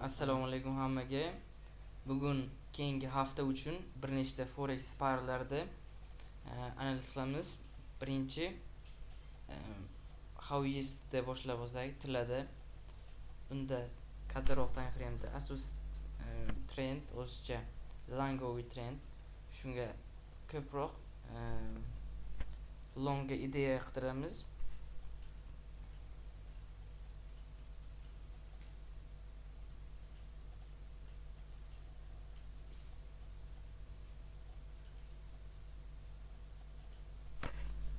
Assalomu alaykum hammaga. Bugun keyingi hafta uchun bir nechta forex parlarida analiz qilamiz. Birinchi XAUUSDda boshlab olsak, tillada. Bunda kattaroq time frame'da asos trend o'zicha лонговый trend. Shunga ko'proq longga ideya qidiramiz.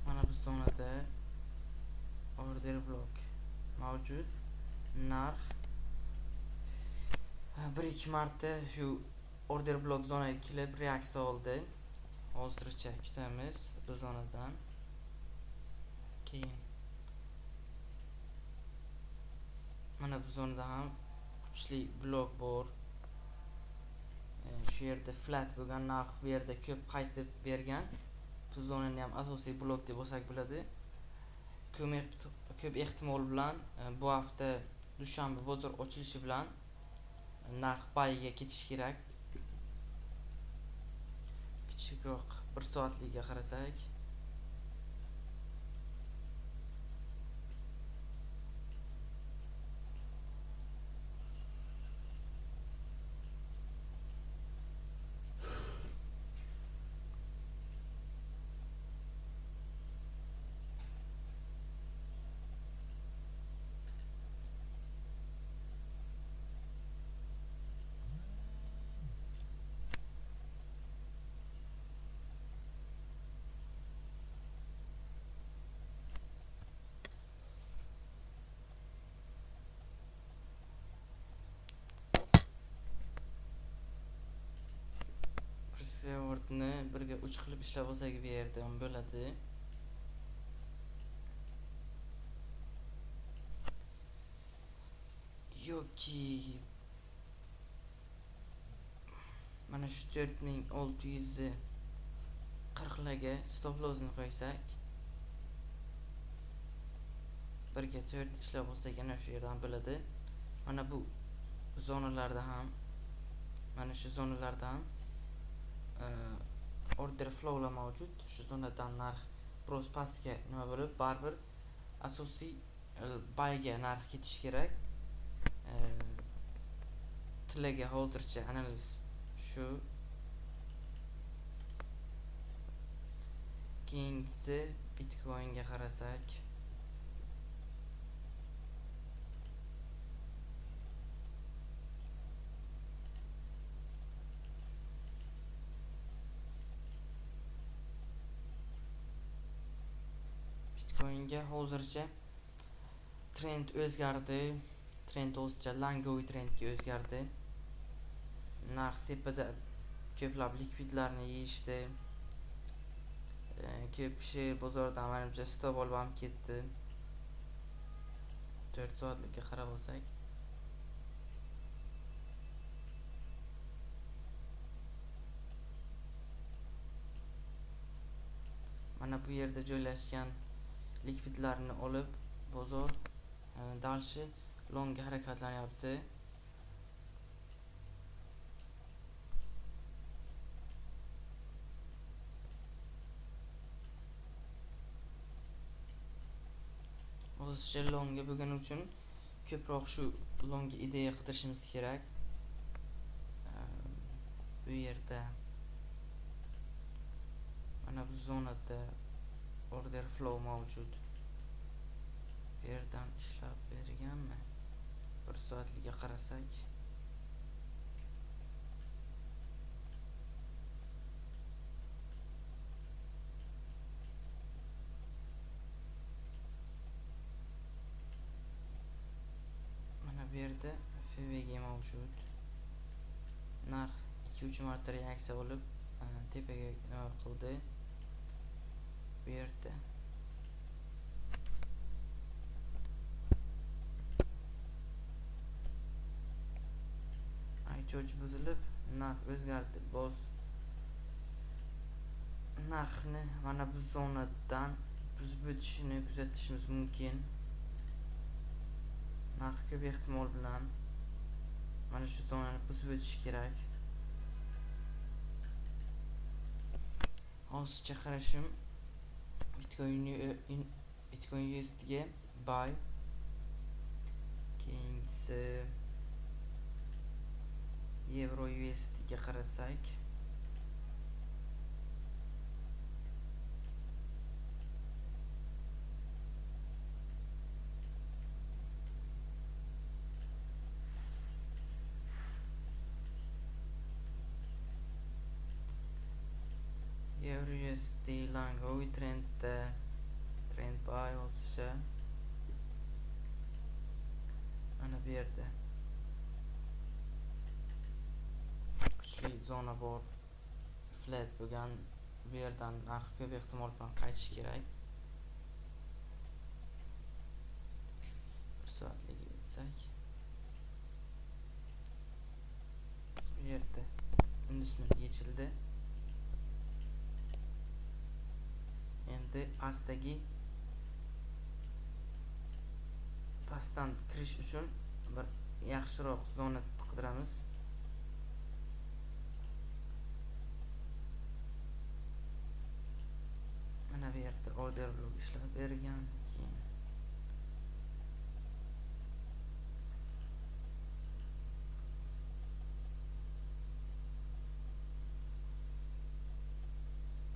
Mana bu zonada order block mavjud. Narx bir ikki marta shu order block zonaga kelib reaksiya oldi. Hozircha kutamiz bu zonadan. Keyin mana bu zonada ham kuchli blok bor. Shu yerda flat bo'lgan narx bu yerda ko'p qaytib bergan. Bu zonani ham asosiy blok deb olsak bo'ladi. Ko'p ehtimol bilan bu hafta dushanba bozor ochilishi bilan narx buyga ketishi kerak. Kichikroq bir soatlikka qarasak, Rewardni birga 3 qilib ishlab olsak bu yerda ham bo'ladi. Yoki mana shu 4640 larga stop lossni qo'ysak, birga 4 ishlab olsak ana shu yerdan bo'ladi. Mana bu zonalarda ham, mana shu zonalarda ham order flowlar mavjud. Shu zonadan narx biroz pastga nima bo'lib, baribir asosiy buyga narx ketishi kerak. Tillaga hozircha analiz shu. Keyingisi Bitcoinga qarasak, Bitcoinga hozircha trend o'zgardi. Trend o'zicha лонговый trendga o'zgardi. Narx tepada ko'plab likvidlarni yeyishdi. Ko'p kishi bozordan manimcha stop olib ham ketdi. 4 soatlikka qarab olsak, mana bu yerda joylashgan likvidlarni olib bozor дальше longga harakatlanyapti. O'zicha longga bo'lgani uchun ko'proq shu longga ideya qidirishimiz kerak. Bu yerda mana bu zonada order flow mavjud. Bu yerdan ishlab berganmi? Bir soatlikka qarasak, mana bu yerda FVG mavjud. Narx 2-3 marta reaksiya olib tepaga nima qildi. Bu yerda ICHOCH buzilib narx o'zgardi. Boz narxni mana bu zonadan buzib o'tishini kuzatishimiz mumkin. Narx ko'p ehtimol bilan Mana shu zonani buzib o'tish kerak. Hozircha qarashim Bitcoin USD'ga buy. Keyingisi Euro USD'ga qarasak, Euro USD langoy trendda, trend buy hozircha. Mana bu yerda kuchli zona bor, flat bo'lgan. Bu yerdan narx ko'p ehtimol bilan qaytishi kerak. 1 soatlik etsak, bu yerda inducement yechildi. Endi pastdan kirish uchun bir yaxshiroq zona qidiramiz. Mana bu yerda order blok ishlab bergan, keyin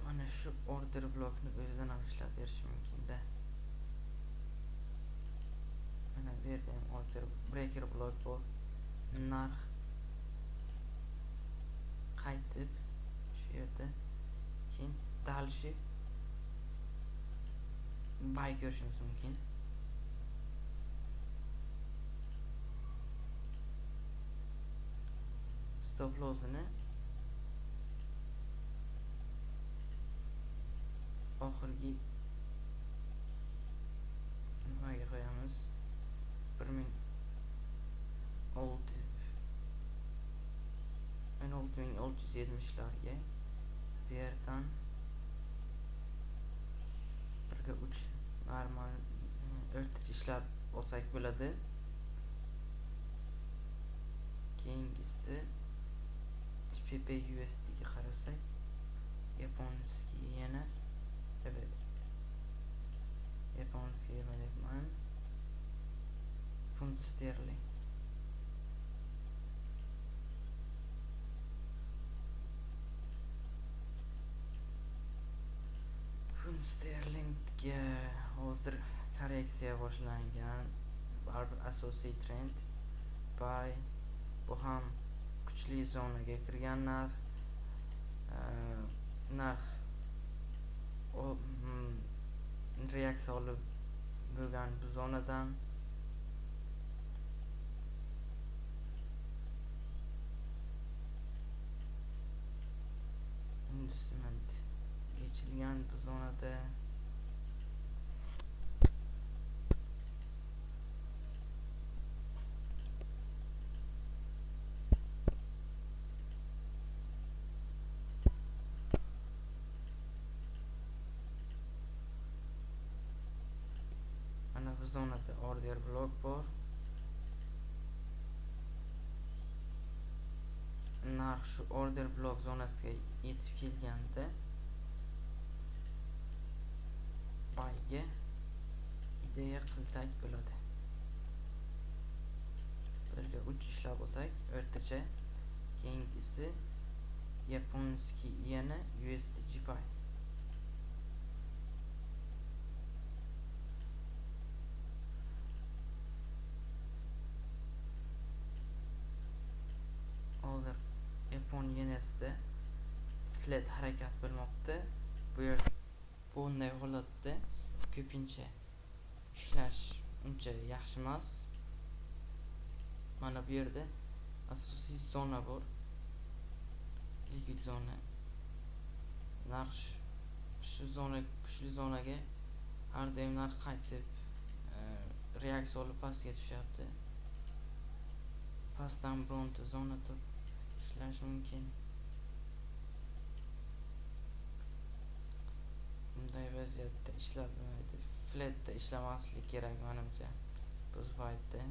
mana shu order blokni o'zidan ham ishlab berishi mumkin-da. Mana bu yerda ham order breaker blok bor. Narx qaytib shu yerda keyin дальше buy ko'rishimiz mumkin. Stop loss'ini oxirgi nimaga qo'yamiz? 16.670larga. Bu yerdan 1:3 normal o'rtacha ishlab olsak bo'ladi. Keyingisi GBP USD ga qarasak, yaponskiy yana, evet, yaponskiy nima deyapman, funt sterling. Funt sterlingga hozir korreksiya boshlangan. Baribir asosiy trend buy. Bu ham kuchli zonaga kirgan narx. Narx reaksiya olib bo'lgan bu zonadan. Inducement yechilgan bu zonada. Mana bu zonada order blok bor. Narx shu order blok zonasiga yetib kelganda buyga ideya qilsak bo'ladi. 1:3 ishlab olsak o'rtacha. Keyingisi yaponskiy yana USD JPY. Hozir yapon yenasida flat harakat bo'lmoqda. Bu yer bunday holatda ko'pincha ishlash uncha yaxshi emas. Mana bu yerda asosiy zona bor. Likvid zona. Narx shu zona, kuchli zonaga har doim narx qaytib, reaksiya olib pastga tushyapti. Pastdan bironta zona topib ishlash mumkin. Bunday vaziyatda ishlab bo'lmaydi. Flatda ishlamaslik kerak menimcha bu paytda.